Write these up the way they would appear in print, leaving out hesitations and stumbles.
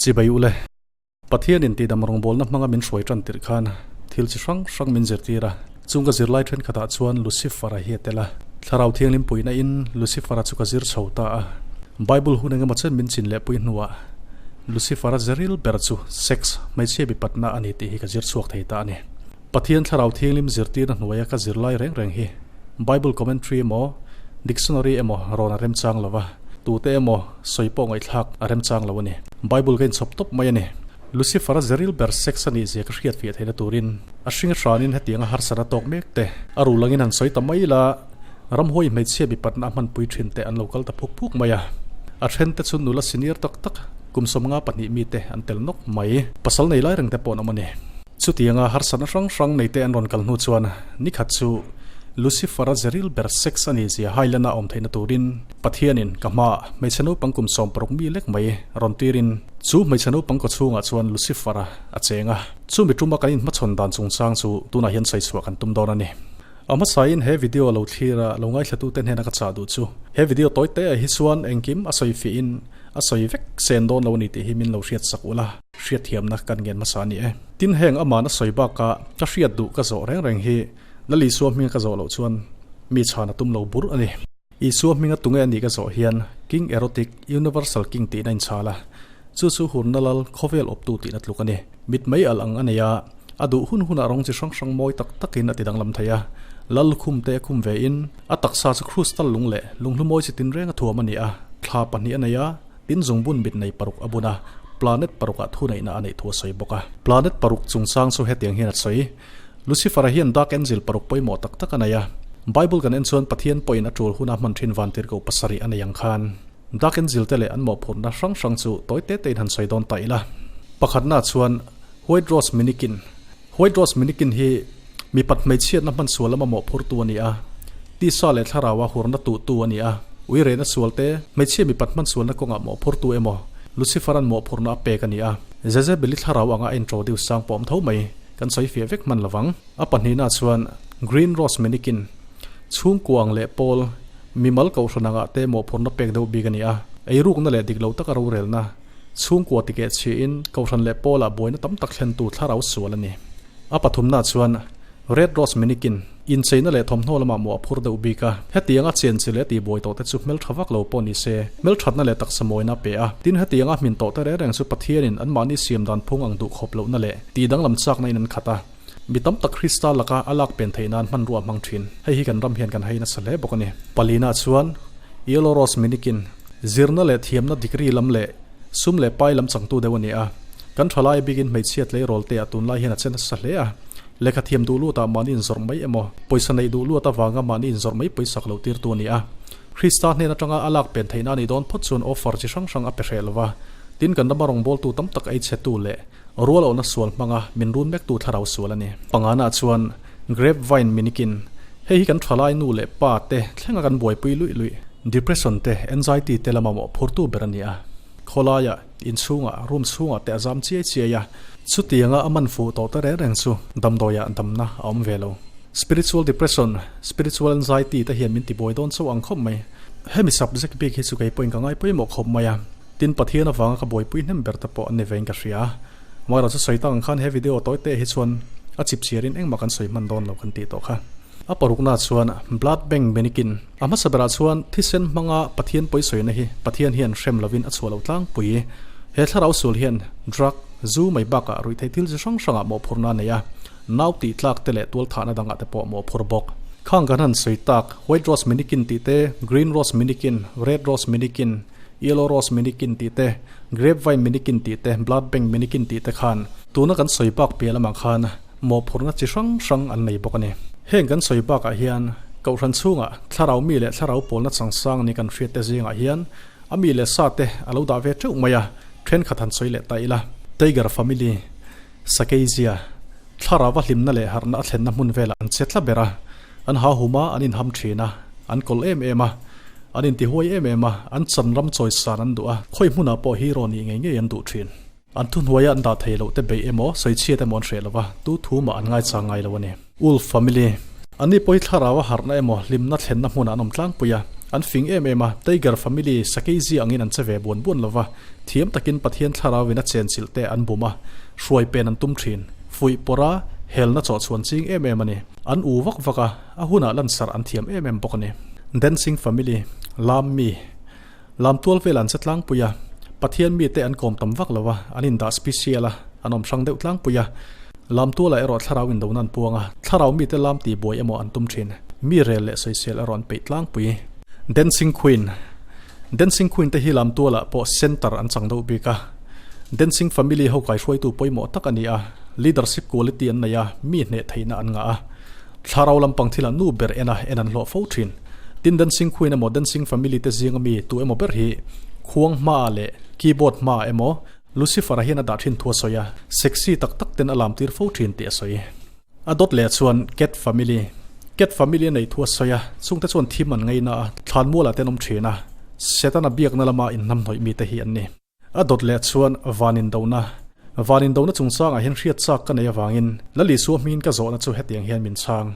Chibai u le. Pathianin tihdam rawngbawlna hmanga min hruai tan tirh khan thil chi hrang hrang min zirtir a. Chung ka zirlai thenkhatah chuan Lucifer-a hi a tel a. Thlarau thianghlim puihna in Lucifer-a chu ka zir chho ta a. Bible hun engemaw chen min chin leh pui hnuah Lucifer-a zeril ber chu sex, hmeichhia mipatna a ni tih hi ka zir chhuak thei ta a ni. Pathian Thlarau Thianghlim zirtirna hnuaia ka zirlai reng reng hi Bible commentary emaw dictionary emaw rawn a remchang lo va, tute emaw sawi pawh ngaihthlak a remchang lo a ni. Bible ka inchhawp tawp mai a ni. Lucifer-a zeril ber sex a nih zia ka hriat fiah theihna turin a hring hranin hetianga harsatna tawk mek te a rul angin han sawi ta mai ila, ramhuai hmeichhia mipatna a hmanpui thin te an lo kal ta phuk phuk mai a. A then te chu nula senior tak tak kum 52 mite an tel nawk mai. Pasal nei lai reng te pawh an awm a ni. Chutianga harsatna hrang hrang neite an rawn kal hnu chuan nikhat chu Lucifer-a zeril ber sex a nihzia Highland-a awm theihna turin Pathianin ka hmaah hmeichhe naupang kum 60 mi lek mai rawn tirin chu hmeichhe naupang kawchhungah chuan Lucifer-a a cheng a. Chumi tuma kan inhmachhawn dan chungchang chu tunah hian sawi chhuah kan tum dawn a ni. A hmasain he video lo thlir a lo ngaithlatute hnena ka chah duh chu he video tawi te ah hi chuan engkim a sawi fiahin a sawi vek sen dawn lo a ni tih hi min lo hriat sak ula. Hriatthiamna kan ngen hmasa a ni e. Tin heng amahna sawi bakah ka hriat duh ka zawh reng reng hi Lal Isua hminga ka zawh loh chuan mi chhan a tum lo bur a ni. Isua hminga tunge a nih ka zawh hian King Erotic, Universal King tihna inchhal a, chu chu hurna lal khawvel awptu tihna tluk a ni. Mit mai alh ang a nei a, a duh hun hunah rawng chi hrang hrang mawi tak takin a ti danglam thei a. Lal khum te a khum ve in a taksa chu krustal lung leh lunghlu mawi chi tinreng a thuam a ni a, thla pahnih a nei a, Tin zungbun mit nei paruk a bun a, planet parukah thuneihna a neih thu a sawi bawk a. Planet paruk chungchang chu hetiang hian a sawi, Lucifer-a hian dark angel paruk pawimawh tak tak a nei a. Bible kan en chuan Pathian pawhin a tul huna hman thin vantirhkoh pasarih a nei ang khan. Dark angel te leh an mawhphurhna hrang hrang chu tawi te tein han sawi dawn ta ila. Pakhatna chuan White Rose Minikin. White Rose Minikin hi mipat hmeichhiatna hman sual lama mawhphurtu a ni a, tisa leh thlaraua hurna tuhtu a ni a, uirehna sual te, hmeichhia mipat hman sualna kawngah mawhphurtu emaw, Lucifer-a'n mawhphurna a pek a ni a. Jezebel-i thlarau anga a introduce sang pawh awm tho mai, kan sawi fiah vek hman lovang. A pahnihna chuan Green Rose Minikin, chhungkuang leh pawl, mimal kohhran angah te mawhphurna pek deuh bik a ni a, eirukna leh dik lo taka rorelna, Chhungkua tikeh chhiahin Kohhran leh Pawlah buaina tam tak thlentu thlarau sual a ni. A pathumna chuan Red Rose Minikin incheina leh thawmhnaw lamah mawh a phur deuh bik a. Hetianga chen chi leh tihbuai tawhte chu hmeltha vak lo pawh ni se, hmelthatna leh taksa mawina a pe a. Tin, hetianga hmin tawhte reng reng chu Pathianin anmahni siam dan phung ang duh khawp lohna leh tihdanglam chakna in an khat a. Mi tam tak Krista laka a lak pen theih nan hmanrua a hmang thin. Hei hi kan ram hian kan hei nasa hle bawk a ni. Palina chuan Yellow Rose Minikin zirna leh thiamna degree lam leh sum leh pai lam changtu deuh a ni a. Kan thalai bikin hmeichhia tleirawl te ah tunlai hian a che nasa hle a. Lehkha thiam duh lut ah mahni inzawrh mai emaw, pawisa neih duh luat avanga mahni inzawrh mai pawisak loh tirtu a ni a. Krista hnen atanga a lak pen theihna a nih dawn phawt chuan offer chi hrang hrang a pe hreh lova. Tin, kan rama rawngbawltu tam tak ei chhetu leh Rual awhna sual hmanga min run mektu thlarau sual a ni. Pangana chuan Grape vine minikin, Hei hi kan thalai nu leh pa te thlenga kan buaipui luih luih. Depression te, anxiety te lama mawhphurtu ber a ni a. Khawlaia, inchhunga, room chhungah te a zam chiai chiai a. Chutianga a man fuh tawh te reng reng chu damdawiah damna a awm ve lo. Spiritual depression, spiritual anxiety te hian min tibuai dawn chauh ang khawp mai. Hemi subject bik hi chu kei pawhin ka ngai pawimawh khawp mai a. Tin, Pathian avanga ka buaipui hnem ber te pawh an ni vein ka hria. Amaherawhchu sawi tak ang khan he video tawi te hi chuan a chip chhiarin engmah kan sawi hman dawn lo kan tih tawh kha. A parukna chuan Blood Bank Minikin a hmasa berah chuan thisen hmanga Pathian pawisawina hi Pathian hian hrem lovin a chhuah lo tlangpui. He thlarau sul hian drug, zu mai bakah ruihtheih thil chi hrang hrangah mawhphurhna a nei a, nau tih tlak te leh tualthahna dangah te pawh mawhphur bawk. Khang kan han sawi tak White Rose Minikin tih te, Green Rose Minikin, Red Rose Minikin, Yellow Rose Minikin tih te, Grape Vine Minikin tih te, Blood Bank Minikin tih te khan tuna kan sawi bak piah lamah khan mawhphurhna chi hrang hrang an nei bawk a ni. Heng kan sawi bakah hian Kohhran chhungah thlarau mi leh thlarau pawlna changsang ni kan hriat te zingah hian a mi leh sa te a lo dah ve teuh mai a, thenkhat han sawi leh ta ila. Tiger Family, Sakeizia, thlarau a hlimna leh harhna a thlenna hmun velah an che tla ber a, an ha hum a, an inham thin a, an kawlh em em a, an intihuai em em a, an chan ram chawisan an duh a, khawi hmunah pawh hero nih ngei ngei an duh thin. An thuhnuaia an dah thei loh te beih emaw, sawichhiat emaw an hreh lo va, tu thu mah an ngaichang ngai lo a ni. Wolf Family, Anni pawh hi thlarau a harhna emaw hlimna thlenna hmunah an awm tlangpui a. An fing em em a, Tiger Family sakei zia angin an che ve buan buan lova, thiam takin Pathian thlarauin a chenchilh te an bum a, hruai pen an tum thin. Fuih pawrh a, helna chawhchhuan ching em em a ni. An u vak vak a, a hunah lansarh an thiam em em bawk a ni. Dancing Family, Lam mi, Lam tual vel an che tlangpui a, Pathian mite an kawm tam vak lo a, an indah special a, an awm hrang deuh tlangpui a. Lam tualah erawh thlarau indona an puang a, thlarau mite lam tih buai emaw an tum thin. Mi rel leh sawisel erawh an peih tlangpui. Dancing Queen Dancing Queen te hi lam tualah pawh center an chang deuh bik a. Dancing Family ho kaihruaitu pawimawh tak a ni a, leadership quality an nei a, mi hneh theihna an ngah a. Thlarau lampang thilah nu ber en a, en an hlawh fo thin. Tin Dancing Queen emaw Dancing Family te zinga mi tu emaw ber hi khuang hmaah leh keyboard hmaah emaw Lucifer-a hian a dah thin thu a sawi a, sexy tak tak ten a lam tir fo thin tih a sawi. A dawt leh chuan Cat Family Cat Family a neih thu a sawi a, chungte chuan thim an ngaina a, thlanmualah te an awm thin a, Setana biakna lama inhnamhnawih mite hi an ni. A dawt leh chuan van indona, van indona chungchangah hian hriat chak ka nei avangin Lali Suah hmingin ka zawhna chu hetiang hian min chhang.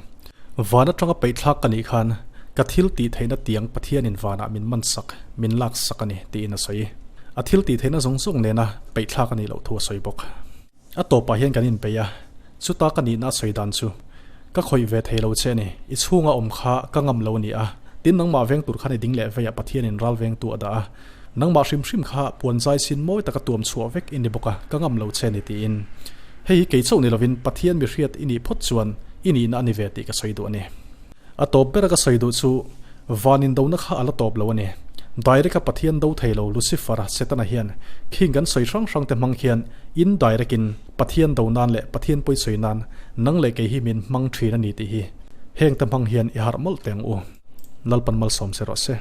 Van atanga peihthlak ka nih khan ka thil tih theihna tiang Pathianin vanah min man sak, min lak sak a ni, tiin a sawi. A thil tih theihna zawng zawng nena peihthlak a nih loh thu a sawi bawk. A tawpah hian kan inpeih a, chuta ka nihna a sawi dan chu, Ka khawih ve thei lo che a ni, i chhunga awm kha ka ngam lo a ni a, tin nangmah veng tur khan i ding leh veiah Pathianin ral vengtu a dah a, nangmah hrim hrim kha puan zai sin mawi taka tuam chhuah vek i ni bawk a, ka ngam lo che a ni tiin. Hei hi kei chauh ni lovin Pathian mi hriat i nih phawt chuan i nihna a ni ve tih ka sawi duh a ni. A tawp bera ka sawi duh chu van indona kha a la tawp lo a ni. Direct-a Pathian do thei lo Lucifer-a, Setana hian khing kan sawi hrang hrang te hmang khian indirect-in Pathian do nan leh Pathian pawi sawi nan nang leh kei hi min hmang thin a ni tih hi heng te hmang hian i harh mawlh teh ang u. Lalpan malsawm che rawh se.